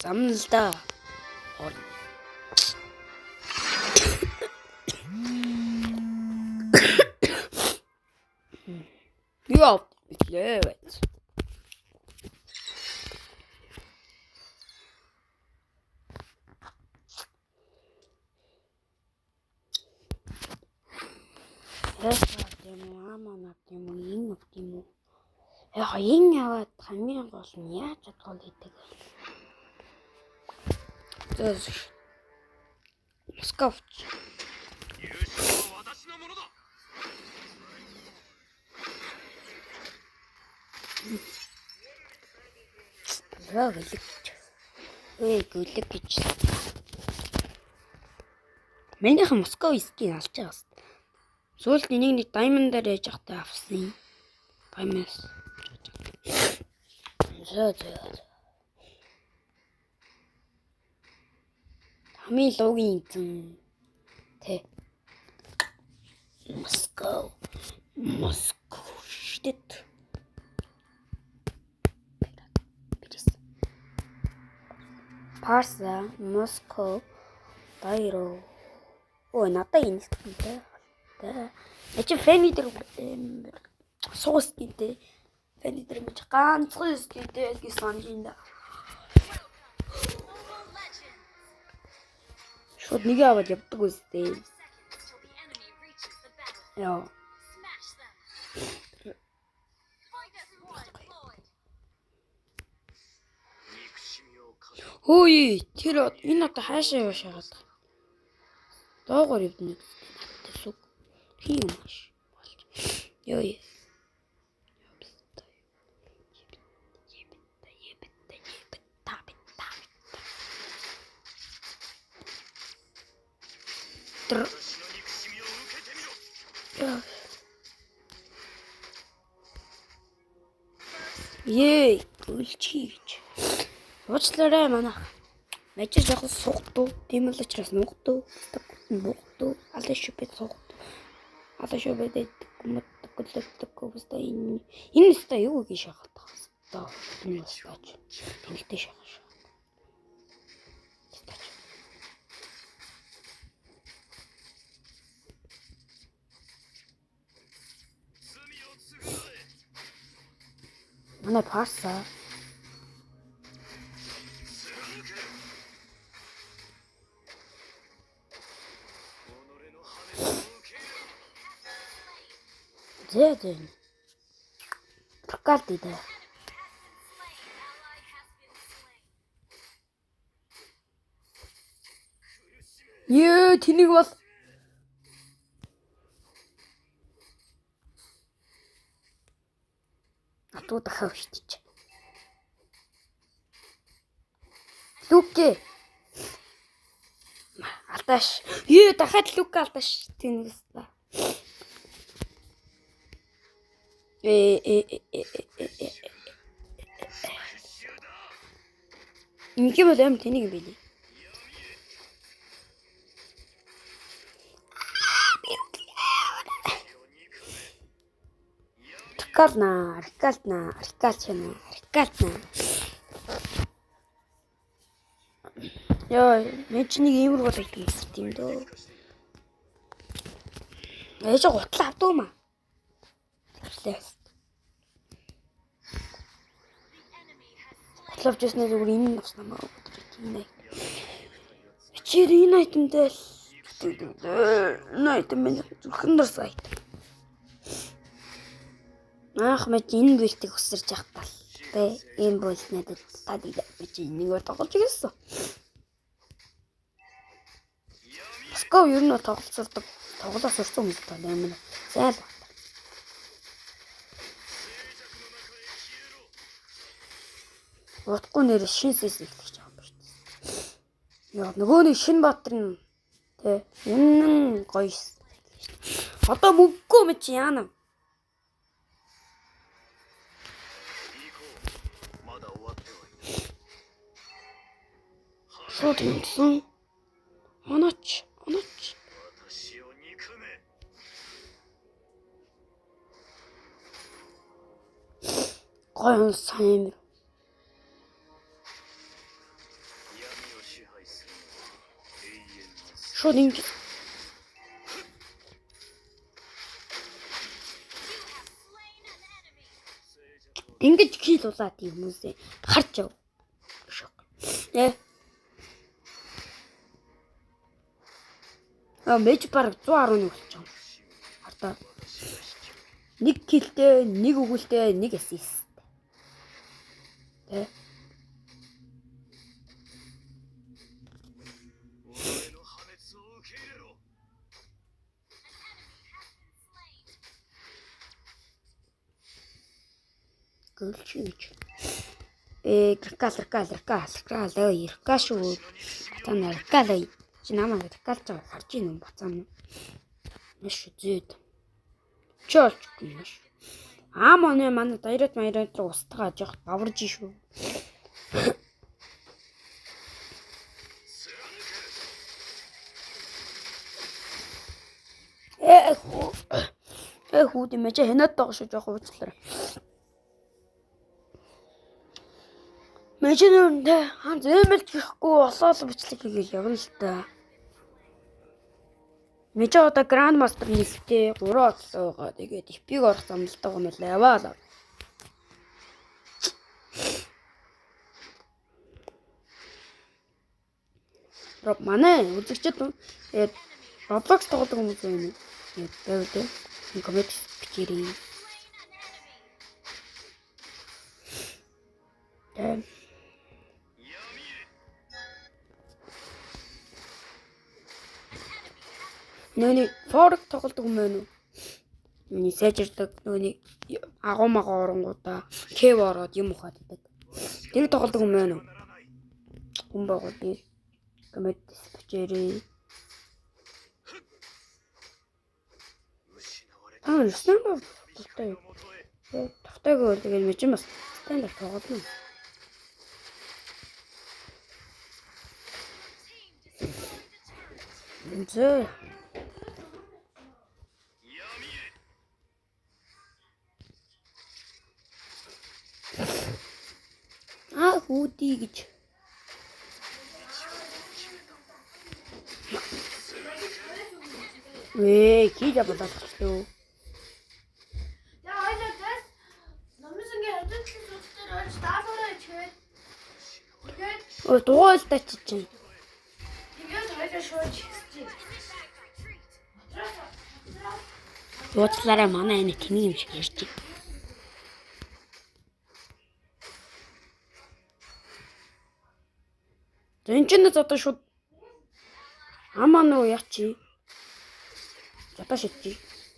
Замна л да. Юу билээ вэ? Эс юм уу, аман авд юм уу, ин авд юм уу? Яг ин аваад хамгийн гол нь яаж чадвал хийдэг вэ? Зөв. Москвч. За гэлэг. Эй, гэлэг гэж. Минийхэн Москва скин алж байгаа хэвээр. Сүүлд энийг нэг diamond дээр яж явахтай авсан. Diamond. За за. Хамгийн лугийн эзэн тэ. Москва. Москва штет. Парса, Москва, Дайро. Ой, надад энэ скинтэй. Тэ. Я чи фэни дээр суу скинтэй. Фэни дээр мэж ганцхан скинтэй гэж санаж байна. Шууд нэг аваад явдаг үстэй. Яа. Хөөе, тэр энэ одоо хаашаа яваа шагаад байгаа. Доогоор явдна гэсэн надад сүг. Хин юм ааш. Болж. Йоо. Ее, гүлчий гэж. Уучлаарай манайх. Мажир жоохон сугдуу. Тийм л учраас нугдуу. Нугдуу. Алан шүбэд сугдуу. Алан шүбэд мөдгөлөдөг өстой энэ энэ өстой юу гэж шахаад байгаа өстой. Энэ өстой. Тэнэгтэй шахаа шахаа. Манай парса Зэ зэ. Рокалд дээ. Ее тэнийг бол Атуу дахиад өчтөж. Лүкэ. Алдааш. Ее дахиад Лүкэ алдааш. Тэнэгс та. Э э э э. Ингээ бол аим тэнийг юм билий. Рикална, Рикална, Рикалчна, Рикална. Йоо, мен чи нэг иймэр бол идэх юм дөө. Ээж гутлаа авдуу маа. Тэрлээ. Гутлаа авч яснаа зүгээр энэ авсан маа бодож байна. Чи энэ айтемтэй л энэ айтем минь зүрхэн дурсан айтем. Анх мэж энэ бүлтийг өсөрч явах тал тэ энэ бүл надад та мэж энэгээр тоглож ирсэн. Москов ер нь бол тоглолцолдог тоглоос өрсөн хүмүүс тоо амар сайн л байна. Утгагүй нэр шин сэс эхлэж байгаа юм байна шүү дээ. Яа нөгөө нэг шин баатар нь тэ үнэн гоё. Одоо мөнгөгүй мэж яана. Шууд юмсан. Онооч, онооч. Гоё сайн юм. Шууд ингэж ингэж kill улаад юм хүмүүсээ харж яв. Шок. Э. А мэж баг 111 болчих юм. Хартаа. Нэг kill тэй, нэг өгүүлтэй, нэг assist. Тэ. Гөлчиж. Э ркал ркал ркал ркал ой рка шүү. Бацаана ркал ой. Чи намайг ркалж байгаа харж ийн юм бацаана. Маш зүйд. Чи олчихгүй юм шүү. Аам оны манай дайрат маярат руу устгаа жоох даварж шүү. Э э хүү дэмэж хянаад байгаа шүү жоох уучлаарай. Мэжнүүндээ хан зэмэлж гэхгүй олоол бичлэг хийгээл явна л та. Мэжээ одоо Grand Master нийлтэй 3 одлоо байгаа. Тэгээд Epic орох замналтай юм л яваа л. Роб манай үзэгчд тэгээд Roblox тоглодог хүмүүс байна. Тэгээд байвал дээ. Коммент бичээрэй. Тэгээд Нөгөөний Fork тоглодог юм байна уу? Миний сайжирдаг нөгөөний агуу магуу оронгуудаа кев ороод юм ухаад идэг. Тэр тоглодог юм байна уу? Хүн байгуул би коммент бичээрэй. Та нар тавтай юу? Тавтайг бол тэгээд мэжин бас стандарт тоглоно. Зөө. Аа хүүдий гэж. Вэ, хийж болоод болчихлоо. За хоёлаа зэс номсонгийн хажуу талын сууц дээр орж даалгавраа ичгээд тэгээд Ой, дугайл та чи чинь. тэгээд хоёлаа шууд хийчихье. Уучлаарай манай энэ тэнийг юм шиг ярьж байна. За энэ чинь одоо шууд амаа нуу яачи. Одоо шидчи.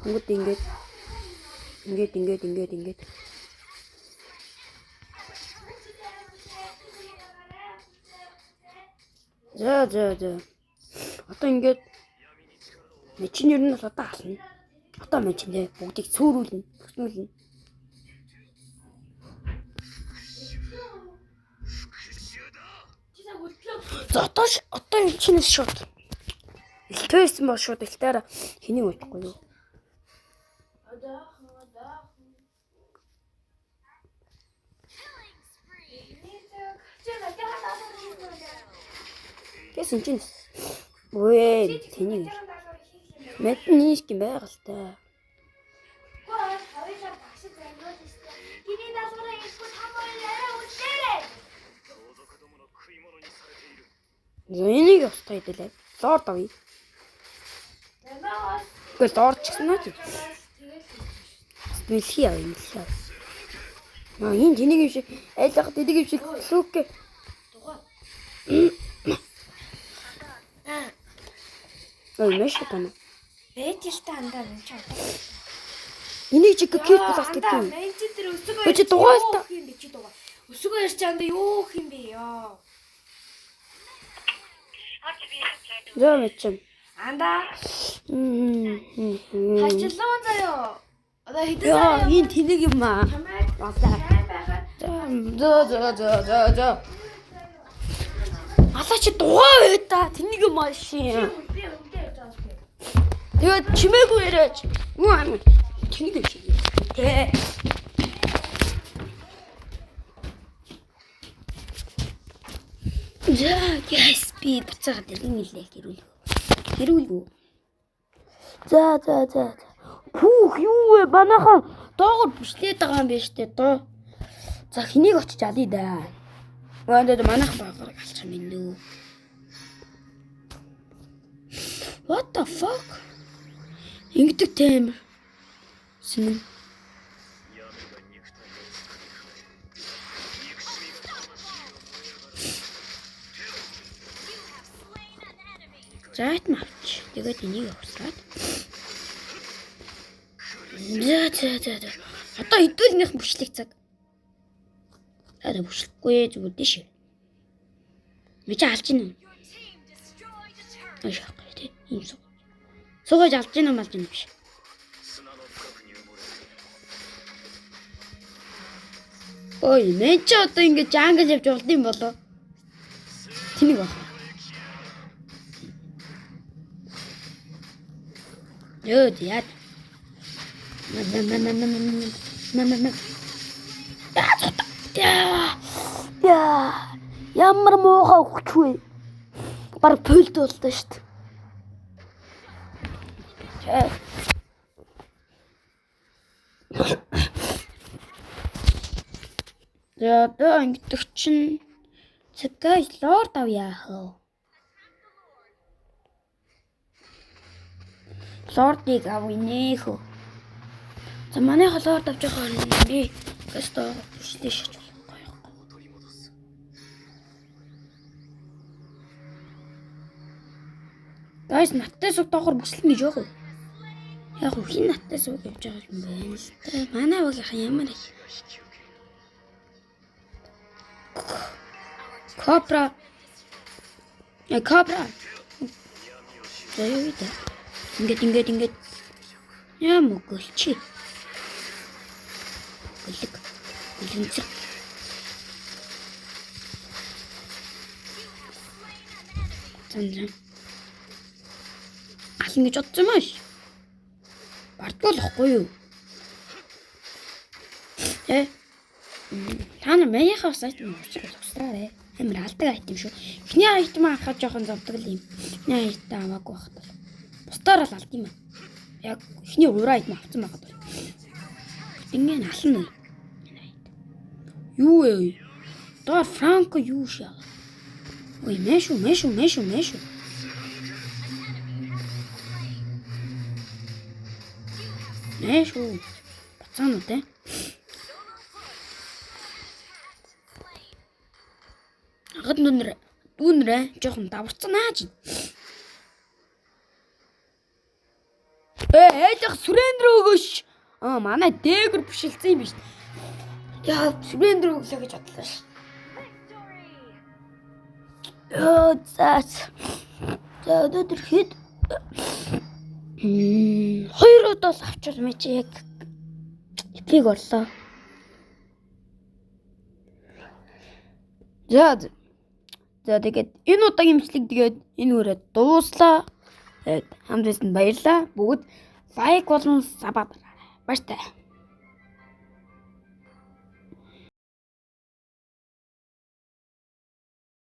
Хөнгөд ингээд ингээд ингээд ингээд ингээд. За за за. Одоо ингээд чинь ер нь бол одоо ална. Одоо мэн чинь бүгдийг цөөрүүлнэ, бүснүүлнэ. За одоо одоо энэ чинь шууд элтвэсэн бол шууд элтээр хэнийг удахгүй юу? Тэс энэ чинь үе тэнийг мэдэн нийш юм байгалтай. За энийг устгах хэдэлээ. Лорд авъя. Үгүй лорд ч гэсэн нөө. Мэлхий авъя, мэлхий авъя. Аа энэ тэнийг юм шиг айлга тэнийг юм шиг лүк. Ой, мэш тань. Бэжэлтэй андаа юм чи одоо. Энийг чи кил плас гэдэг юм. Мен чи тэр өсгөө. Чи дугайл та. юм бэ чи дугайл. Өсгөө ярьч андаа юу юм бэ ёо. За мэт. Андаа. Хачлуун заяо. Одоо хэдэн Яа, сарын энэ тэнэг юм аа. чамайг Валаа. сайн байхад За за за за за. Алаа чи дугаа бай та. Тэнийг юм аа шин. би үнтэй явж байгаа юм. Тэгээд чимээгүй яриач. Юу юм? Тэнийг юм шиг. Тэ. За, guys, би буцаагаад иргэн илээ гэрүүлэх. Хэрүүлгүй. За за за. Пүүх юу вэ? Манайхан доогоор бүшлээд байгаа юм биш үү? Доо. За хэнийг очиж алъя да. Өнөөдөр манайхан багаар алчих юм дөө. What the fuck? Ингэдэг тийм. Синэн. За item авч. Тэгээд энийг авсраад. За за за за. Одоо хэдүүлнийх бүшлэх цаг. За бүшлэхгүй зүгээр тийш. Би чи алж гинэ. Ашаахгүй тий. Ийм суг. Сугаж алж гинэ малж гинэ биш. Ой, мен чи одоо ингэ jungle явж болд юм болоо. Тэнийг баг. Йоо, яа. На на на. Яа. Яа. Ямар муухай өгч вэ? Бараг пөлд боллоо шүү дээ. За одоо ингэдэг чинь цагаас лорд авъя хөө. Лордыг авъя нэ хөө. За манайха лорд авч байгаа юм би гэстэ бүшлээ шиж болохгүй юм. Guys, наттай суг доогоор бүслэн гэж яах вэ? Яг уу хин наттай суг явж байгаа юм байна л та. Манай багийнхан ямар их. Кобра. Кобра. За юу вэ? Ингээд ингээд ингээд. Яа мөгөлчи. Гөлөг. Гөлөнцөг. Зан зан. Ална гэж бодсон юм ааш. Бардгүй л ихгүй юу? Э? Та нар манийхаа бас item уусраарэ. Амар алдаг item шүү. Эхний item авахад жоохон зовдөг л юм. Эхний item аваагүй байхад бол. Бусдаар бол алд юм аа. Яг эхний ураа item авсан байхад бол. Ингээ нь ална. Юу вэ? Доор Франко юу шаа? Ой, мэн шүү, мэн шүү, мэн шүү, мэн шүү. Мэн шүү. Бацаанууд ээ. Агад нүнэр дүүнрээ жоохон даварцсан аа чи. Айлах сүрэндрэ өгөөш. Аа манай дээгүр бишилцсэн юм биш. Яа сүрэндрэ өглөө гэж бодлоо ш. Йоо за. За өнөөдөр хэд хоёр удаа л авчвал мэ чи яг epic орлоо. За за тэгээд энэ удаагийн бичлэг тэгээд энэ үрээ дууслаа. Тэгээд хамт байсан баярлалаа. Бүгд лайк болон sub дараарай. Баяртай.